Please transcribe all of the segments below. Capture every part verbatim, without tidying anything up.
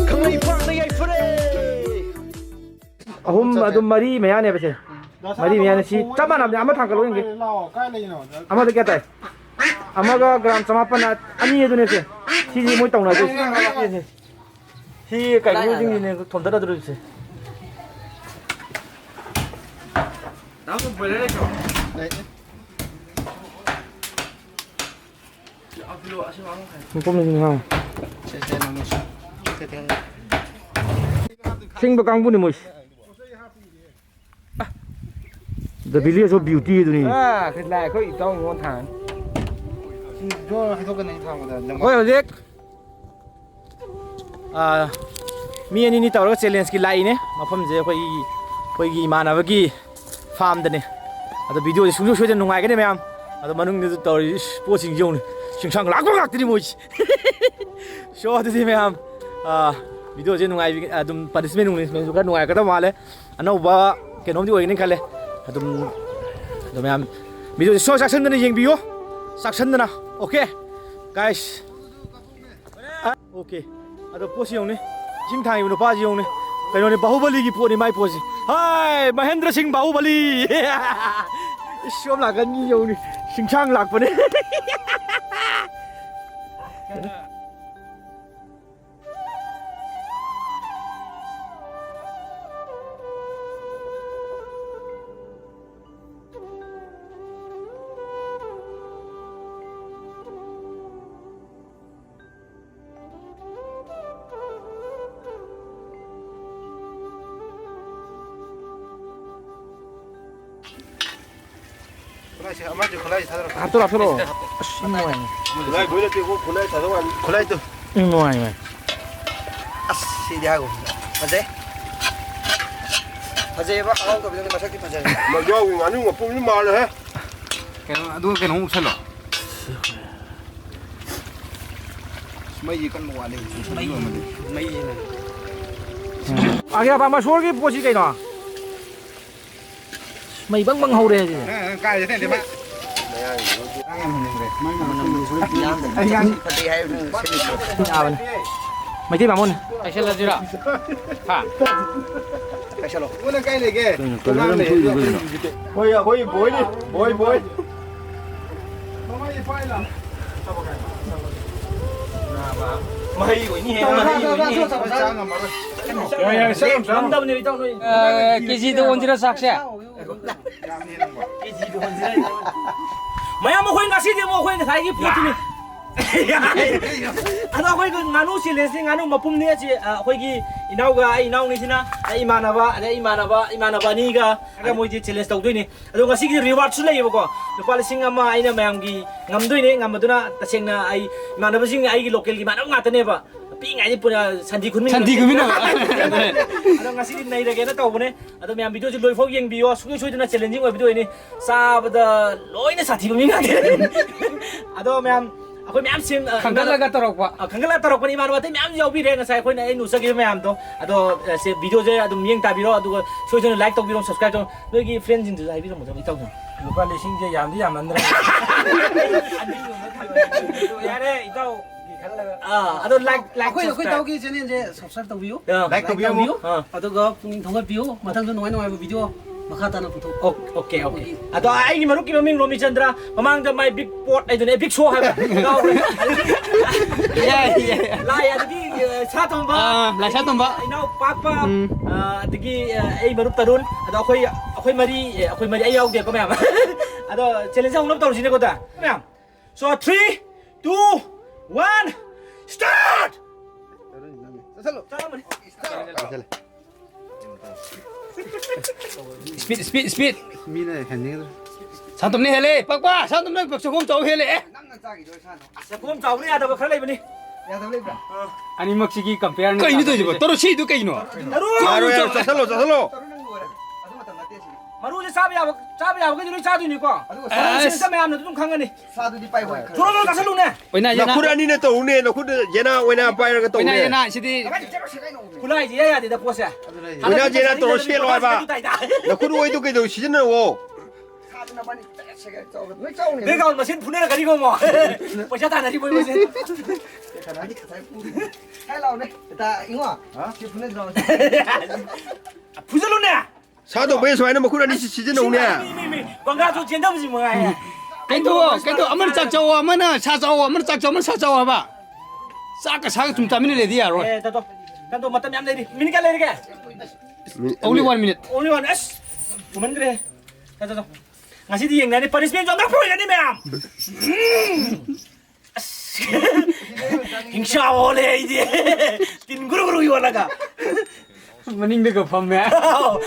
ꯈꯪꯂꯩ ꯄꯥꯛꯅ ꯌꯥꯏꯐꯔꯦ꯫ ꯑꯍꯨꯝ ꯑꯗꯨꯝ ꯃꯔꯤ ꯃꯌꯥꯅꯦꯕ ꯁꯦ꯫ ꯃꯔꯤ ꯃꯌꯥꯅꯦ꯫ ꯁꯤ ꯆꯞ ꯃꯥꯟꯅꯕꯅꯦ꯫ ꯑꯃ ꯊꯥꯡꯒꯠꯂꯣ ꯌꯦꯡꯒꯦ꯫ ꯑꯃꯗ ꯀꯌꯥ ꯇꯥꯏ? ꯑꯃꯒ ꯒ꯭ꯔꯥꯝ ꯆꯃꯥꯄꯟ, ꯑꯅꯤ ꯑꯗꯨꯅꯦ ꯁꯦ꯫ ꯁꯤꯁꯤ ꯃꯣꯏ ꯇꯧꯅꯗꯣꯏꯁꯦ꯫ ꯁꯤ ꯀꯩꯅꯣꯁꯤꯡꯁꯤꯅꯦ ꯊꯣꯝꯗꯠꯅꯗꯣꯔꯤꯁꯦ꯫ ꯁꯤꯡꯕ ꯀꯥꯡꯕꯨꯅꯤ ꯃꯣꯏꯁꯦ꯫ The Village of Beauty ꯑꯗꯨꯅꯤ꯫ ꯑꯥ, ꯈꯔ ꯂꯥꯛꯑꯦ, ꯑꯩꯈꯣꯏ ꯏꯇꯥꯎ ꯅꯤꯉꯣꯜ ꯊꯥꯡ꯫ ꯁꯤ ꯖꯣ ꯍꯥꯏꯗꯣꯛꯀꯅꯤ ꯊꯥꯡꯕꯗ꯫ ꯑꯩꯈꯣꯏ ꯍꯧꯖꯤꯛ, ꯑꯥ, ꯃꯤ ꯑꯅꯤꯅꯤ ꯇꯧꯔꯒ challengeꯀꯤ ꯂꯥꯛꯏꯅꯦ꯫ ꯃꯐꯝꯁꯦ ꯑꯩꯈꯣꯏꯒꯤ, ꯑꯩꯈꯣꯏꯒꯤ ꯏꯃꯥꯟꯅꯕꯒꯤ farmꯗꯅꯦ꯫ ꯑꯗꯣ videoꯁꯦ ꯁꯨꯡꯁꯣꯏ ꯁꯣꯏꯗꯅ ꯅꯨꯡꯉꯥꯏꯒꯅꯤ ꯃꯌꯥꯝ꯫ ꯑꯗꯣ ꯃꯅꯨꯡꯗ ꯇꯧꯔꯤ, ꯏꯁ, ꯄꯣꯠꯁꯤꯡꯁꯦ ꯌꯦꯡꯉꯨꯅꯦ꯫ ꯁꯤꯡꯁꯥꯡ ꯂꯥꯛꯄ ꯉꯥꯛꯇꯅꯤ ꯃꯣꯏꯁꯦ꯫ So ꯑꯗꯨꯗꯤ ꯃꯌꯥꯝ, ꯑꯥ, videoꯁꯦ ꯅꯨꯡꯉꯥꯏꯕꯤ-, ꯑꯗꯨꯝ punishment ꯅꯨꯡꯅꯤꯁꯃꯦꯟꯁꯨ ꯈꯔ ꯅꯨꯡꯉꯥꯏꯔꯛꯀꯗꯕ ꯃꯥꯜꯂꯦ꯫ ꯑꯅꯧꯕ ꯀꯩꯅꯣꯝꯗꯤ ꯑꯣꯏꯒꯅꯤ ꯈꯜꯂꯦ꯫ ꯑꯗꯨꯝ, ꯑꯗꯣ ꯃꯌꯥꯝ videoꯁꯦ ꯁꯣꯏ ꯆꯥꯛꯁꯟꯗꯅ ꯌꯦꯡꯕꯤꯌꯣ꯫ ꯆꯥꯛꯁꯟꯗꯅ꯫ Okay, guys꯫ ꯑ, okay꯫ ꯑꯗꯣ ꯄꯣꯠꯁꯤ ꯌꯦꯡꯉꯨꯅꯦ꯫ ꯏꯁꯤꯡ ꯊꯥꯡꯉꯤꯕ ꯅꯨꯄꯥꯁꯤ ꯌꯦꯡꯉꯨꯅꯦ꯫ ꯀꯩꯅꯣꯅꯦ, ꯕꯥꯍꯨꯕꯂꯤꯒꯤ ꯄꯣꯠꯅꯤ ꯃꯥꯏ ꯄꯣꯠꯁꯤ꯫ ꯍꯥꯏ, ꯃꯍꯦꯟꯗ꯭ꯔ ꯁꯤꯡ ꯕꯥꯍꯨꯕꯂꯤ꯫ ꯏꯁ, ꯁꯣꯝ ꯅꯥꯀꯟꯒꯤ ꯌꯦꯡꯉꯨꯅꯦ꯫ ꯁꯤꯡꯁꯥꯡ ꯂꯥꯛꯄꯅꯦ꯫ ꯈꯨꯠꯂꯥꯏꯁꯦ, ꯑꯃꯁꯦ ꯈꯨꯠꯂꯥꯏꯁꯦ ꯊꯥꯗꯔꯛꯑꯣ꯫ ꯍꯥꯞꯇꯣꯔꯣ, ꯍꯥꯞꯇꯣꯔꯣ꯫ ꯑꯁ, ꯌꯥꯝ ꯅꯨꯡꯉꯥꯏꯅꯦ꯫ ꯈꯨꯠꯂꯥꯏ ꯂꯣꯏ ꯅꯠꯇꯦꯀꯣ, ꯈꯨꯠꯂꯥꯏ ꯊꯥꯗꯧ ꯋꯥꯅꯤ꯫ ꯈꯨꯠꯂꯥꯏꯗꯣ꯫ ꯌꯥꯝ ꯅꯨꯡꯉꯥꯏꯅꯦ꯫ ꯑꯁ, ꯁꯤꯗꯤ ꯍꯥꯏꯒꯨꯝ꯫ ꯐꯖꯩ꯫ ꯐꯖꯩꯌꯦꯕ, ꯑꯍꯥꯎꯇꯕꯤꯗ ꯃꯁꯛꯇꯤ ꯐꯖꯔꯦ꯫ ꯃꯌꯥꯡꯒꯤ ꯉꯥꯅꯨ ꯃꯄꯨꯝꯗꯤ ꯃꯥꯜꯂꯦꯍꯦ꯫ ꯀꯩꯅꯣ, ꯑꯗꯨꯒ ꯀꯩꯅꯣ ꯑꯃꯨꯛ ꯁꯜꯂꯣ꯫ ꯃꯩꯁꯦ ꯀꯟꯕ ꯋꯥꯠꯂꯦ꯫ ꯃꯩ, ꯃꯩꯁꯤꯅ꯫ ꯑꯒꯦ ꯑꯄꯥ ꯃꯁꯣꯔꯒꯤ ꯄꯣꯠꯁꯤ ꯀꯩꯅꯣ? ꯃꯩ ꯕꯪ ꯕꯪ ꯍꯧꯔꯦ ꯍꯧꯖꯤꯛ꯫ ꯑ, ꯑ, ꯀꯥꯏꯗ ꯂꯩꯔꯦ ꯃꯥ? ꯌꯥꯕꯅꯤ꯫ ꯃꯩꯇꯩ ꯕꯥꯃꯣꯟ꯫ ꯄꯥꯏꯁꯤꯜꯂꯁꯤꯔꯣ? ꯍꯥ? ꯄꯥꯏꯁꯤꯜꯂꯣ꯫ ꯀꯩꯅꯣ, ꯀꯩꯅꯣ ꯅꯪ ꯊꯣꯛꯏꯗꯣ ꯀꯩꯅꯣ? ꯍꯣꯏ, ꯑꯩꯈꯣꯏ ꯕꯣꯏꯅꯤ, ꯕꯣꯏ, ꯕꯣꯏ꯫ ꯃꯍꯩ ꯑꯣꯏꯅꯤꯍꯦ, ꯃꯍꯩ ꯑꯣꯏꯅꯤꯍꯦ꯫ ꯌꯥꯔꯦ, ꯌꯥꯔꯦ, ꯆꯥꯔꯝ, ꯆꯥꯔꯝ꯫ ꯉꯝꯗꯕꯅꯦꯕ, ꯏꯇꯥꯎ, ꯅꯣꯏ꯫ ꯑ, ꯀꯦꯖꯤꯗ ꯑꯣꯟꯁꯤꯔꯣ ꯆꯥꯛꯁꯦ? ꯃꯌꯥꯝ, ꯑꯩꯈꯣꯏ ꯉꯁꯤꯗꯤ ꯑꯃꯨꯛ ꯑꯩꯈꯣꯏ ꯉꯁꯥꯏꯒꯤ ꯄꯣꯠꯇꯨꯅꯤ꯫ ꯑꯗꯣ ꯑꯩꯈꯣꯏ ꯉꯥꯅꯨ ꯆꯦꯂꯦꯟꯖꯅꯤ, ꯉꯥꯅꯨ ꯃꯄꯨꯝꯅꯤ ꯑꯁꯤ, ꯑ, ꯑꯩꯈꯣꯏꯒꯤ ꯏꯅꯥꯎꯒ ꯑꯩ ꯏꯅꯥꯎꯅꯤꯁꯤꯅ, ꯑꯩ ꯏꯃꯥꯟꯅꯕ, ꯑꯗꯩ ꯏꯃꯥꯟꯅꯕ, ꯏꯃꯥꯟꯅꯕ ꯑꯅꯤꯒ, ꯑꯗ ꯃꯣꯏꯁꯦ ꯆꯦꯂꯦꯟꯖ ꯇꯧꯗꯣꯏꯅꯤ꯫ ꯑꯗꯣ ꯉꯁꯤꯒꯤ ꯔꯤꯋꯥꯔꯗꯁꯨ ꯂꯩꯌꯦꯕꯀꯣ, ꯂꯨꯄꯥ ꯂꯤꯁꯤꯡ ꯑꯃ ꯑꯩꯅ ꯃꯌꯥꯝꯒꯤ ꯉꯝꯗꯣꯏꯅꯦ꯫ ꯉꯝꯕꯗꯨꯅ ꯇꯁꯦꯡꯅ ꯑꯩ ꯏꯃꯥꯟꯅꯕꯁꯤꯡ, ꯑꯩꯒꯤ ꯂꯣꯀꯦꯜꯒꯤ ꯏꯃꯥꯟꯅꯕ ꯉꯥꯛꯇꯅꯦꯕ꯫ ꯄꯤꯛꯏꯉꯩꯗꯤ ꯄꯨꯔꯥ ꯁꯟꯊꯤ ꯈꯨꯟꯃꯤꯟꯅꯕ꯫ ꯁꯟꯊꯤ ꯈꯨꯟꯃꯤꯟꯅꯕ꯫ ꯑꯗꯣ ꯉꯁꯤꯗꯤ ꯅꯩꯔꯒꯦꯅ ꯇꯧꯕꯅꯦ꯫ ꯑꯗꯣ ꯃꯌꯥꯝ ꯚꯤꯗꯤꯑꯣꯁꯤ ꯂꯣꯏꯐꯥꯎ ꯌꯦꯡꯕꯤꯌꯣ꯫ ꯁꯨꯡꯁꯣꯏ ꯁꯣꯏꯗꯅ ꯆꯦꯂꯦꯟꯖꯤꯡ ꯑꯣꯏꯕꯗꯤ ꯑꯣꯏꯅꯤ꯫ ꯆꯥꯕꯗ ꯂꯣꯏꯅ ꯁꯥꯊꯤꯕ ꯃꯤ ꯉꯥꯛꯇꯅꯦ꯫ ꯑꯗꯣ ꯃꯌꯥꯝ, ꯑꯩꯈꯣꯏ ꯃꯌꯥꯝ ꯁꯦꯝ-, ꯑ, ꯈꯟꯒꯠꯂꯒ ꯇꯧꯔꯛꯄ꯫ ꯑ, ꯈꯟꯒꯠꯂꯒ ꯇꯧꯔꯛꯄꯅꯤ꯫ ꯏꯃꯥꯟꯅꯕ ꯑꯇꯩ ꯃꯌꯥꯝ ꯌꯥꯎꯕꯤꯔꯦ ꯉꯁꯥꯏ ꯑꯩꯈꯣꯏꯅ ꯑꯩꯅ ꯎꯠꯆꯈꯤꯕ ꯃꯌꯥꯝꯗꯣ꯫ ꯑꯗꯣ, ꯑ, ꯁꯦ, ꯚꯤꯗꯤꯑꯣꯁꯦ ꯑꯗꯨꯝ ꯌꯦꯡ ꯇꯥꯕꯤꯔꯣ꯫ ꯑꯗꯨꯒ ꯁꯣꯏꯗꯅ ꯂꯥꯏꯛ ꯇꯧꯕꯤꯔꯣ, ꯁꯕꯁꯀ꯭ꯔꯥꯏꯕ ꯇꯧꯕꯤꯔꯣ꯫ ꯅꯣꯏꯒꯤ ꯐ꯭ꯔꯦꯟꯁꯤꯡꯗꯨꯁꯨ ꯍꯥꯏꯕꯤꯔꯝꯃꯣ, ꯏꯇꯥꯎꯗꯣ꯫ ꯂꯨꯄꯥ ꯂꯤꯁꯤꯡꯁꯦ ꯌꯥꯝꯗꯤ ꯌꯥꯝꯃꯟꯗ꯭ꯔꯦ꯫ ꯌꯥꯔꯦ, ꯏꯇꯥꯎꯒꯤ ꯈꯜꯂꯒ꯫ ꯑꯥ, ꯑꯗꯣ ꯂꯥꯏꯛ, ꯂꯥꯏꯛ, ꯑꯩꯈꯣꯏ, ꯑꯩꯈꯣꯏ ꯁꯕꯁꯀ꯭ꯔꯥꯏꯕ꯫ ꯏꯇꯥꯎꯒꯤ ꯆꯦꯅꯦꯜꯁꯦ ꯁꯕꯁꯀ꯭ꯔꯥꯏꯕ ꯇꯧꯕꯤꯌꯨ꯫ ꯑꯥ꯫ ꯂꯥꯏꯛ ꯂꯥꯏꯛ ꯇꯧꯕꯤꯔꯝꯃꯨ꯫ ꯇꯧꯕꯤꯌꯨ꯫ ꯑꯥ꯫ ꯑꯗꯨꯒ ꯄꯨꯛꯅꯤꯡ ꯊꯧꯒꯠꯄꯤꯌꯨ꯫ ꯃꯊꯪꯁꯨ ꯅꯨꯡꯉꯥꯏ ꯅꯨꯡꯉꯥꯏꯕ ꯚꯤꯗꯤꯑꯣ ꯑꯣ-, ꯑꯣꯀꯦ, ꯑꯣꯀꯦ꯫ ꯑꯣꯀꯦ꯫ ꯑꯗꯣ ꯑꯩꯒꯤ ꯃꯔꯨꯞꯀꯤ ꯃꯃꯤꯡ ꯔꯣꯃꯤꯆꯟꯗ꯭ꯔ, ꯃꯃꯥꯡꯗ ꯃꯥꯏ ꯕꯤꯛ ꯄꯣꯠ ꯍꯥꯏꯗꯨꯅ, ꯑꯦ, ꯕꯤꯛ ꯁꯣ ꯍꯥꯏꯕ꯫ ꯀꯥꯎꯔꯦ꯫ ꯌꯥꯏ, ꯌꯥꯏ꯫ ꯂꯥꯏ, ꯑꯗꯒꯤ, ꯑ, ꯁꯥ ꯇꯣꯝꯕ꯫ ꯑꯥ, ꯂꯥꯏꯁꯥ ꯇꯣꯝꯕ꯫ ꯏꯅꯥꯎ ꯄꯥꯛꯄ꯫ ꯎꯝ꯫ ꯑ, ꯑꯗꯒꯤ, ꯑ, ꯑꯩ ꯃꯔꯨꯞ ꯇꯔꯨꯟ꯫ ꯑꯗꯣ ꯑꯩꯈꯣꯏ, ꯑꯩꯈꯣꯏ ꯃꯔꯤ, ꯑꯦ, ꯑꯩꯈꯣꯏ ꯃꯔꯤ, ꯑꯩ ꯌꯥꯎꯗꯦꯀꯣ ꯃꯌꯥꯝ꯫ ꯑꯗꯣ ꯆꯦꯂꯦꯟꯖ ꯍꯧꯅꯕ ꯇꯧꯔꯁꯤꯅꯦꯀꯣ, ꯗꯥ? ꯃꯌꯥꯝ꯫ So, three, two, one, start! ꯆꯠꯁꯜꯂꯣ꯫ ꯆꯠꯂꯝꯃꯅꯤ꯫ ꯆꯠꯁꯜꯂꯦ꯫ Speed, speed, speed. ꯃꯤꯅ ꯍꯦꯟꯅꯤꯡꯗ꯭ꯔꯦ꯫ ꯁꯥꯟꯇꯣꯝꯅ ꯍꯦꯜꯂꯦ, ꯄꯛꯄ꯫ ꯁꯥꯟꯇꯣꯝꯅ ꯆꯈꯣꯝ ꯆꯥꯎ ꯍꯦꯜꯂꯦ꯫ ꯑꯦ꯫ ꯅꯪꯅ ꯆꯥꯈꯤꯗꯣꯏ ꯁꯥꯗꯣ꯫ ꯆꯈꯣꯝ ꯆꯥꯎꯕꯅ ꯌꯥꯗꯕ ꯈꯔ ꯂꯩꯕꯅꯤ꯫ ꯌꯥꯗꯕ ꯂꯩꯕ꯭ꯔꯥ? ꯑꯅꯤꯃꯛꯁꯤꯒꯤ compare ꯅ ꯀꯩꯅꯣ ꯇꯧꯔꯤꯁꯤꯕꯣ? ꯁꯥꯟꯅꯕꯁꯦ꯫ ꯇꯔꯨꯛ ꯁꯤꯗꯨ ꯀꯩꯅꯣ? ꯇꯔꯨꯛ ꯌꯥꯔꯣꯏ, ꯌꯥꯔꯣꯏ, ꯆꯠꯁꯜꯂꯣ, ꯆꯠꯁꯜꯂꯣ꯫ ꯇꯔꯨꯛ ꯅꯪ ꯂꯣꯏꯔꯦ꯫ ꯑꯗꯨ ꯃꯇꯝ ꯅꯠꯇꯦ ꯁꯤꯗꯤ꯫ ꯃꯔꯨꯁꯦ ꯆꯥꯕ ꯌꯥꯕ, ꯆꯥꯕ ꯌꯥꯕꯈꯩꯗꯤ ꯂꯣꯏ ꯆꯥꯗꯣꯏꯅꯤꯀꯣ꯫ ꯑꯗꯨꯒ ꯑꯁ꯫ ꯁꯥ-, ꯁꯤꯗ ꯃꯌꯥꯝꯅ ꯑꯗꯨꯝ ꯈꯪꯒꯅꯤ꯫ ꯁꯥꯗꯨꯗꯤ ꯄꯥꯏ ꯋꯥꯏ ꯈꯔ꯫ ꯖꯣꯔꯣ ꯖꯣꯔꯣ ꯆꯥꯁꯜꯂꯨꯅꯦ꯫ ꯑꯣꯏꯅꯥ ꯌꯦꯅꯥ꯫ ꯅꯈꯨꯠ ꯑꯅꯤꯅ ꯇꯧꯅꯦ, ꯅꯈꯨꯠ ꯌꯦꯅꯥ ꯑꯣꯏꯅꯥ ꯄꯥꯏꯔꯒ ꯑꯣꯏꯅꯥ ꯇꯧꯅꯦ꯫ ꯌꯦꯅꯥ, ꯁꯤꯗꯤ꯫ ꯈꯨꯠꯂꯥꯏꯁꯦ ꯏꯌꯥ ꯌꯥꯗꯦꯗ ꯄꯣꯠꯁꯦ꯫ ꯑꯗꯨꯅ ꯑꯩ ꯑꯣꯏꯅꯥ ꯌꯦꯅꯥ ꯇꯧꯔ ꯁꯦꯠꯂꯣ ꯍꯥꯏꯕ꯫ ꯑꯗꯨ ꯇꯥꯏꯗ꯫ ꯅꯈꯨꯠ ꯑꯣꯏꯗꯨ ꯀꯩꯗꯧ ꯁꯤꯖꯤꯟꯅꯧꯋꯣ꯫ ꯁꯥꯗꯨꯅ ꯃꯥꯅꯤ꯫ ꯅꯣꯏ ꯆꯥꯎꯅꯦ꯫ ꯕꯦꯛꯒ꯭ꯔꯥꯎꯟ ꯃꯁꯦꯟ ꯐꯨꯅꯔꯛꯀꯅꯤꯀꯣ ꯑꯃꯨꯛ꯫ ꯄꯩꯁꯥ ꯇꯥꯟꯅꯔꯤꯕ ꯃꯣꯏ ꯃꯁꯦꯟ꯫ ꯀꯅꯥꯒꯤ ꯉꯁꯥꯏ ꯐꯨꯔꯤ? ꯍꯥꯏ ꯂꯥꯎꯅꯦ꯫ ꯏꯇꯥ, ꯏꯉꯣ꯫ ꯍꯥ? ꯁꯤ ꯐꯨꯅꯁꯤ ꯂꯥꯎꯅꯦ꯫ ꯐꯨꯖꯜꯂꯨꯅꯦ꯫ ꯁꯥ ꯇꯧꯕꯩ ꯁꯨꯃꯥꯏꯅ ꯃꯈꯨꯠ ꯑꯅꯤ ꯁꯤ ꯁꯤꯖꯤꯟꯅꯧꯅꯦ꯫ ꯃꯤ, ꯃꯤ, ꯃꯤ꯫ ꯒꯪꯒꯥꯁꯨ ꯆꯦꯟꯗꯕꯁꯤ ꯃꯉꯥꯏ꯫ ꯀꯩꯅꯣ, ꯀꯩꯅꯣ, ꯑꯃꯅ ꯆꯥꯛ ꯆꯥꯎꯑꯣ, ꯑꯃꯅ ꯁꯥ ꯆꯥꯎꯑꯣ, ꯑꯃꯅ ꯆꯥꯛ ꯆꯥꯎ, ꯑꯃꯅ ꯁꯥ ꯆꯥꯎ ꯍꯥꯏꯕ꯫ ꯆꯥꯛꯀ ꯁꯥꯒ ꯁꯨꯝ ꯆꯥꯃꯤꯟꯅꯔꯗꯤ ꯌꯥꯔꯣꯏ꯫ ꯑꯦ, ꯇꯥꯇꯣ, ꯇꯥꯇꯣ, ꯃꯇꯝ ꯌꯥꯝ ꯂꯩꯔꯤ꯫ ꯃꯤꯅꯤꯠ ꯀꯌꯥ ꯂꯩꯔꯤꯒꯦ? Only one minute꯫ Only one꯫ ꯑꯁ, ꯊꯨꯃꯟꯈ꯭ꯔꯦ꯫ ꯇꯥꯇꯣ, ꯇꯥꯇꯣ꯫ ꯉꯁꯤꯗꯤ ꯌꯦꯡꯅꯅꯤ, punishment ꯁꯨ ꯑꯝꯇ ꯐꯣꯏꯔꯅꯤ ꯃꯌꯥꯝ꯫ ꯑꯁ, ꯍꯤꯡꯁꯥ ꯑꯣꯜꯂꯦ ꯑꯩꯗꯤ꯫ ꯇꯤꯟ ꯒꯨꯔꯨ ꯒꯨꯔꯨ ꯌꯣꯜꯂꯒ꯫ ꯃꯅꯤꯡꯗꯒ ꯐꯝꯃꯦ꯫ ꯑꯥꯎ꯫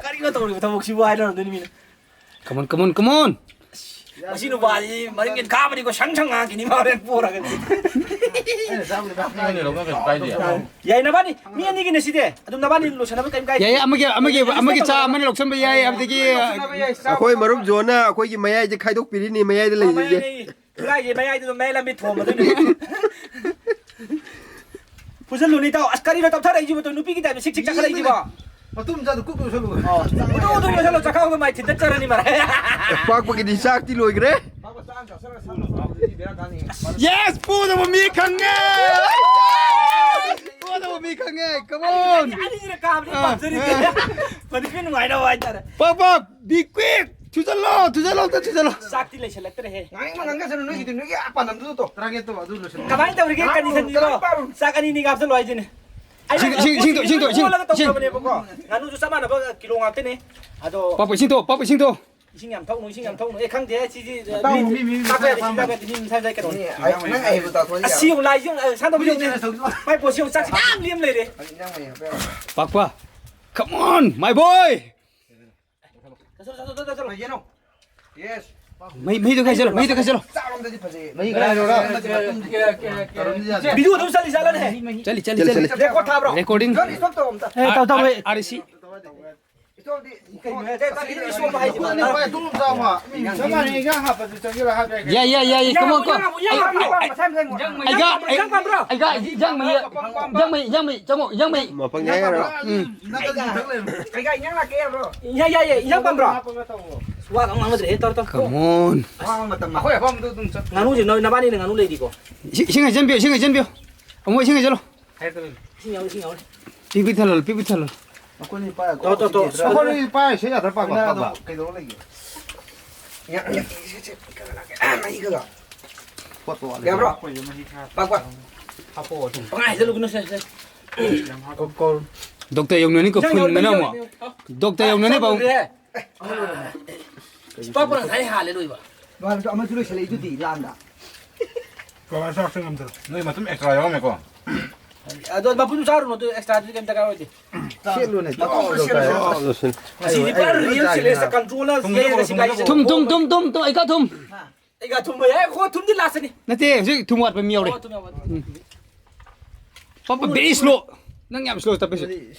ꯀꯔꯤꯅꯣ ꯇꯧꯔꯤꯕ ꯊꯕꯛꯁꯤꯕꯨ ꯍꯥꯏꯅꯔꯝꯗꯣꯏꯅꯤ ꯃꯤꯅ꯫ Come on, come on, come on꯫ ꯃꯁꯤ ꯅꯨꯄꯥꯁꯤ ꯃꯔꯤꯡ ꯌꯦꯟ ꯈꯥꯕꯅꯤꯀꯣ, ꯁꯪ ꯁꯪ ꯉꯥꯡꯈꯤꯅꯤ ꯃꯥ ꯍꯣꯔꯦꯟ ꯄꯣꯔꯒꯗꯤ꯫ ꯑꯩꯅ ꯆꯥꯕꯗꯤ ꯃꯥ ꯅꯪꯅ ꯂꯧꯅ ꯀꯩꯁꯨ ꯀꯥꯏꯗꯦ꯫ ꯌꯥꯏ, ꯅꯕꯥꯅꯤ ꯃꯤ ꯑꯅꯤꯒꯤꯅꯦ ꯁꯤꯗꯤ꯫ ꯑꯗꯨꯝ ꯅꯕꯥꯅꯤ ꯂꯣꯏꯁꯟꯅꯕ ꯀꯩꯝ ꯀꯥꯏꯗꯦ꯫ ꯌꯥꯏ, ꯌꯥꯏ, ꯑꯃꯒꯤ, ꯑꯃꯒꯤ, ꯑꯃꯒꯤ ꯆꯥ ꯑꯃꯅ ꯂꯧꯁꯟꯕ ꯌꯥꯏ, ꯑꯗꯒꯤ ꯑꯩꯈꯣꯏ ꯃꯔꯨꯞ ꯖꯣꯟꯅ ꯑꯩꯈꯣꯏꯒꯤ ꯃꯌꯥꯏꯁꯦ ꯈꯥꯏꯗꯣꯛꯄꯤꯔꯤꯅꯤ, ꯃꯌꯥꯏꯗ ꯂꯩꯔꯤꯁꯦ꯫ ꯃꯌꯥꯏ ꯂꯩ꯫ ꯈꯨꯔꯥꯏꯁꯦ ꯃꯌꯥꯏꯗ ꯑꯗꯨꯝ ꯃꯌꯥꯏ ꯂꯝꯕꯤ ꯊꯣꯝꯕꯗꯣꯏꯅꯤ꯫ ꯐꯨꯖꯜꯂꯨꯅꯦ ꯏꯇꯥꯎ꯫ ꯑꯁ, ꯀꯔꯤꯅꯣ ꯇꯞꯊꯔꯛꯏꯁꯤꯕꯣ? ꯅꯨꯄꯤꯒꯤ ꯇꯥꯏꯞꯇ ꯁꯤꯛ ꯁꯤꯛ ꯆꯥꯈꯠꯂꯛꯏꯁꯤꯕꯣ? ꯃꯇꯨꯝ ꯆꯥꯗ ꯀꯨꯞ ꯌꯣꯠꯁꯜꯂꯨ꯫ ꯑꯣ, ꯃꯇꯨꯝ ꯑꯗꯨꯝ ꯌꯣꯠꯁꯜꯂꯣ, ꯆꯥꯛꯈꯥꯎꯗ ꯃꯥꯏ ꯊꯤꯟꯗꯠꯆꯔꯅꯤ ꯃꯥꯔꯦ꯫ ꯄꯥꯛꯄꯒꯤꯗꯤ ꯆꯥꯛꯇꯤ ꯂꯣꯏꯈ꯭ꯔꯦ꯫ ꯄꯥꯛꯄ ꯆꯥꯛ ꯑꯃ ꯆꯥꯁꯜꯂꯒ ꯁꯥꯟꯅꯕ ꯍꯧꯔꯗꯤ ꯕꯦꯔꯥ ꯀꯥꯅꯤ꯫ Yes, ꯄꯣꯗꯕ ꯃꯤ ꯈꯪꯉꯦ꯫ ꯄꯣꯗꯕ ꯃꯤ ꯈꯪꯉꯦ꯫ Come on꯫ ꯑꯅꯤꯁꯤꯅ ꯀꯥꯕꯗꯤ ꯑꯥ, ꯄꯥꯝꯖꯔꯤꯁꯦ꯫ ꯑꯥ꯫ ꯃꯅꯤꯄꯨꯔ ꯅꯨꯡꯉꯥꯏꯅꯕ ꯍꯥꯏꯇꯥꯔꯦ꯫ ꯄꯥꯛ, ꯄꯥꯛ, be quick꯫ ꯊꯨꯖꯜꯂꯣ, ꯊꯨꯖꯜꯂꯣ, ꯑꯝꯇ ꯊꯨꯖꯜꯂꯣ꯫ ꯆꯥꯛꯇꯤ ꯂꯩꯁꯜꯂꯛꯇ꯭ꯔꯦꯍꯦ꯫ ꯉꯥꯡꯅꯤꯡꯕ ꯉꯥꯡꯖꯁꯅꯨ, ꯅꯣꯏꯒꯤꯗꯤ ꯅꯣꯏꯒꯤ ꯄꯥꯟꯗꯝꯗꯨꯗ ꯇꯧ꯫ ꯇꯔꯥꯒꯦꯠꯇꯣ ꯑꯗꯨ ꯂꯣꯏꯁꯜꯂꯣ꯫ ꯀꯃꯥꯏꯅ ꯇꯧꯔꯤꯒꯦ ꯉꯥꯡ-, condition ꯁꯤꯕꯣ? ꯉꯥꯡ-, ꯆꯥꯛ ꯑꯅꯤ ꯑꯅꯤ ꯍꯥꯞꯆꯜꯂꯣ ꯍꯥꯏꯁꯤꯅꯦ꯫ ꯑꯩꯅ ꯏꯁꯤꯡ, ꯏꯁꯤꯡ, ꯏꯁꯤꯡꯗꯣ, ꯏꯁꯤꯡꯗꯣ, ꯏꯁꯤꯡ, ꯑꯣꯜꯂꯒ ꯏꯁꯤꯡ꯫ ꯇꯧꯖꯕꯅꯦꯕꯀꯣ꯫ ꯉꯥꯅꯨꯁꯨ ꯆꯞ ꯃꯥꯟꯅꯕ ꯀꯤꯂꯣ ꯉꯥꯛꯇꯅꯦ꯫ ꯑꯗꯣ ꯄꯥꯄꯨ, ꯏꯁꯤꯡꯗꯣ, ꯄꯥꯄꯨ, ꯏꯁꯤꯡꯗꯣ꯫ ꯏꯁꯤꯡ ꯌꯥꯝ ꯊꯛꯎꯅꯨ, ꯏꯁꯤꯡ ꯌꯥꯝ ꯊꯛꯎꯅꯨ꯫ ꯑꯦ, ꯈꯪꯗꯦ, ꯁꯤꯗꯤ, ꯇꯥꯎ, ꯃꯤ, ꯃꯤ, ꯃꯤ ꯇꯥꯛꯄ ꯃꯁꯥꯏ ꯌꯥꯗꯦ, ꯁꯤꯗꯤ ꯑꯄꯥꯝꯕꯅꯤ꯫ ꯇꯥꯛꯄ ꯌꯥꯗꯦ, ꯃꯤ ꯃꯤ ꯃꯁꯥꯏ ꯃꯁꯥꯏ ꯀꯩꯅꯣꯅꯤ꯫ ꯃꯤ, ꯑꯩ, ꯅꯪ ꯑꯍꯩꯕ ꯇꯥꯛꯄ ꯌꯥꯕ꯫ ꯑꯁꯤ ꯌꯦꯡꯉꯨ, ꯂꯥꯏꯁꯤ ꯌꯦꯡꯉꯨ, ꯑ, ꯁꯥꯟꯗꯧꯕ ꯃꯤ ꯌꯦꯡꯉꯨꯅꯦ꯫ ꯆꯦꯟꯖ ꯇꯧꯗꯣꯏꯕ꯫ ꯃꯥꯏ ꯄꯣꯠꯁꯤ ꯌꯦꯡꯉꯨ, ꯆꯥꯛꯁꯤ ꯌꯥꯝ ꯂꯦꯝ ꯂꯩꯔꯦ꯫ ꯍꯧꯖꯤꯛ ꯅꯪ ꯑꯣꯏꯅ ꯍꯥꯞꯄ ꯌꯥꯔꯣꯏ꯫ ꯄꯥꯛꯄ, come on, my boy꯫ ꯆꯠꯂꯣ, ꯆꯠꯂꯣ, ꯆꯠꯂꯣ, ꯆꯠꯂꯣ꯫ ꯂꯩꯒꯦꯅꯣ꯫ Yes꯫ ꯃꯩ, ꯃꯩꯗꯣ ꯈꯥꯏꯖꯜꯂꯣ, ꯃꯩꯗꯣ ꯈꯥꯏꯖꯜꯂꯣ꯫ ꯆꯥꯛꯂꯣꯝꯗꯗꯤ ꯐꯖꯩꯌꯦ꯫ ꯃꯩ ꯈꯥꯏꯔꯣ꯫ ꯀꯔꯝꯗꯤ ꯌꯥꯗꯦ꯫ ꯚꯤꯗꯤꯑꯣ ꯑꯗꯨꯝ ꯆꯠꯂꯤ ꯖꯥꯠꯂꯅꯦ? ꯆꯠꯂꯤ, ꯆꯠꯂꯤ, ꯆꯠꯂꯤ, ꯆꯠꯂꯤ꯫ ꯆꯠꯂꯤ꯫ Record ꯊꯥꯕ꯭ꯔꯣ? Recording꯫ ꯖꯣꯟ, stop ꯇꯧ ꯑꯝꯇ꯫ ꯑꯦ, ꯇꯧ, ꯇꯧ, ꯑꯦ꯫ ꯑꯥꯔ ꯁꯤ꯫ Stop ꯇꯤ꯫ ꯀꯩꯅꯣ, ꯆꯠꯂꯤ, stop ꯍꯥꯏꯁꯤꯕꯣ? ꯅꯪ ꯚꯥꯏ, ꯑꯗꯨꯝ ꯆꯥꯎ ꯍꯥ꯫ ꯃꯤ ꯆꯞ ꯃꯥꯟꯅꯩ, ꯏꯟꯖꯥꯡ ꯍꯥꯞꯄꯁꯨ ꯆꯪꯁꯤꯜꯂ ꯍꯥꯞꯄ ꯌꯥꯏ ꯀꯩꯅꯣ꯫ ꯌꯥꯏ, ꯌꯥꯏ, ꯌꯥꯏ, ꯌꯥꯏ꯫ Come on, come on꯫ ꯏꯟꯖꯥꯡ ꯍꯥꯞꯄ꯭ꯔꯣ? ꯃꯁꯥꯏ ꯃꯁꯥꯏ ꯃꯣꯠ꯫ ꯏꯟꯖꯥꯡ, ꯏꯟꯖꯥꯡ ꯄꯥꯝꯕ꯭ꯔꯣ? ꯑꯩꯒ, ꯏꯟꯖꯥꯡ ꯃꯍꯤ, ꯏꯟꯖꯥꯡ ꯃꯍꯤ, ꯏꯟꯖꯥꯡ ꯃꯍꯤ, ꯆꯪꯉꯣ, ꯏꯟꯖꯥꯡ ꯃꯍꯤ꯫ ꯃꯄꯪ ꯌꯥꯏ ꯍꯥꯏꯔꯣ? ꯎꯝ꯫ ꯅꯪ ꯑꯗꯨꯝ ꯊꯛ ꯂꯩꯔꯣ꯫ ꯀꯩꯀꯥ ꯏꯟꯖꯥꯡ ꯂꯥꯛꯀꯦ ꯍꯥꯏꯕ꯭ꯔꯣ? ꯌꯥꯏ, ꯌꯥꯏ, ꯌꯥꯏ, ꯏꯟꯖꯥꯡ ꯄꯥꯝꯕ꯭ꯔꯣ? ꯍꯥꯞꯄꯒ ꯇꯧꯋꯣ꯫ ꯋꯥꯒ ꯑꯃ ꯉꯥꯡꯅꯗ꯭ꯔꯦ꯫ ꯍꯦ, ꯇꯧꯔꯣ, ꯇꯧꯔꯣ꯫ Come on. ꯋꯥ ꯃꯇꯝ ꯑꯩꯈꯣꯏ ꯑꯄꯥꯝꯕꯗꯣ ꯑꯗꯨꯝ ꯆꯠ-, ꯉꯥꯅꯨꯁꯦ ꯅꯣꯏ ꯅꯕꯥꯅꯤꯅ ꯉꯥꯅꯨ ꯂꯩꯔꯤꯀꯣ? ꯏꯁꯤꯡ, ꯏꯁꯤꯡ ꯍꯩꯖꯤꯟꯕꯤꯌꯨ, ꯏꯁꯤꯡ ꯍꯩꯖꯤꯟꯕꯤꯌꯨ꯫ ꯑꯃꯨꯛ ꯏꯁꯤꯡ ꯍꯩꯖꯤꯜꯂꯣ꯫ ꯍꯥꯏꯔꯛꯀꯗꯣꯏꯅꯤ꯫ ꯏꯁꯤꯡ ꯌꯥꯎꯔꯤ, ꯏꯁꯤꯡ ꯌꯥꯎꯔꯤ꯫ ꯄꯤꯛ ꯄꯤꯛ ꯊꯜꯍꯜꯂꯣ, ꯄꯤꯛ ꯄꯤꯛ ꯊꯜꯍꯜꯂꯣ꯫ ꯃꯈꯣꯏꯅꯤ ꯄꯥꯏ-, ꯇꯣ, ꯇꯣ, ꯇꯣ꯫ ꯁꯤꯗꯤ ꯑꯩꯈꯣꯏꯅꯤ ꯄꯥꯏ ꯁꯤ ꯌꯥꯗ꯭ꯔꯥ, ꯄꯥꯛ, ꯄꯥꯛ, ꯄꯥꯛ, ꯄꯥꯛ? ꯀꯩꯗꯧꯔ ꯂꯩꯒꯦ? ꯌꯥ, ꯌꯥ, ꯁꯤ, ꯁꯤ, ꯀꯩꯅꯣ ꯂꯥꯛꯀꯦ꯫ ꯑꯥ, ꯃꯍꯤ ꯈꯔ꯫ ꯄꯣꯠꯇꯣ ꯋꯥꯠꯂꯦ꯫ ꯌꯥꯕ꯭ꯔꯣ? ꯑꯩꯈꯣꯏꯁꯨ ꯃꯍꯤ ꯈꯔ ꯄꯥꯛ, ꯄꯥꯛ꯫ ꯍꯥꯞꯄꯛꯑꯣ ꯑꯗꯨꯝ꯫ ꯄꯪꯍꯥꯏ ꯍꯥꯏꯖꯜꯂꯨꯒꯅꯨ, ꯁꯦ, ꯁꯦ꯫ ꯌꯥꯝ ꯍꯥꯞꯄꯛꯑꯣ꯫ Call, call. ꯗꯣꯛꯇꯔ ꯌꯧꯅꯅꯤꯀꯣ, ꯏꯟꯖꯥꯡ ꯐꯨꯟꯒꯅꯤ ꯌꯥꯎꯔꯤ, ꯑꯃꯨꯛ꯫ ꯌꯥꯎꯔꯤ꯫ ꯗꯣꯛꯇꯔ ꯌꯧꯅꯅꯤ, ꯄꯥꯎ꯫ ꯂꯣꯏꯔꯦ꯫ ꯄꯥꯛꯄꯅ ꯉꯁꯥꯏ ꯍꯥꯜꯂꯦ ꯂꯣꯏꯕ꯫ ꯃꯥꯅꯁꯨ ꯑꯃꯁꯨ ꯂꯣꯏꯁꯤꯜꯂꯛꯏꯗꯨꯗꯤ ꯂꯥꯟꯗ꯫ ꯕꯕꯥ ꯆꯥꯛꯁꯨ ꯉꯝꯗ꯭ꯔꯣ? ꯅꯣꯏ ꯃꯇꯨꯝ extra ꯌꯥꯎꯔꯝꯃꯦꯀꯣ? ꯑꯗꯣ ꯃꯄꯨꯟ ꯆꯥꯔꯨꯅꯨ, ꯑꯗꯨ extraꯗꯨꯗꯤ ꯀꯩꯝ ꯗꯔꯀꯥꯔ ꯑꯣꯏꯗꯦ꯫ ꯁꯦꯠꯂꯨꯅꯦ, ꯇꯥꯎ, ꯇꯥꯎ, ꯇꯥꯎ꯫ ꯑꯁꯤꯗꯤ ꯄꯨꯔꯥ real ꯁꯦꯠꯂꯦ, controlꯅ ꯊꯨꯝꯗꯤ ꯌꯩꯔꯦ ꯁꯤ ꯊꯨꯝꯗꯤ ꯒꯥꯔꯤꯁꯦ꯫ ꯊꯨꯝ, ꯊꯨꯝ, ꯊꯨꯝ, ꯊꯨꯝ, ꯑꯩ ꯈꯔ ꯊꯨꯝ꯫ ꯑꯩ ꯈꯔ ꯊꯨꯝ, ꯑꯦ, ꯈꯣ ꯊꯨꯝꯗꯤ ꯂꯥꯛꯁꯅꯤ꯫ ꯅꯠꯇꯦ, ꯍꯧꯖꯤꯛ ꯊꯨꯝ ꯋꯥꯠꯄ ꯃꯤ ꯌꯥꯎꯔꯤ꯫ ꯑꯣ, ꯊꯨꯝ ꯌꯥꯎꯕ꯫ ꯎꯝ꯫ ꯄꯥꯄꯥ, very slow꯫ ꯅꯪ ꯌꯥꯝ slow ꯇꯞꯄꯦ ꯁꯤ꯫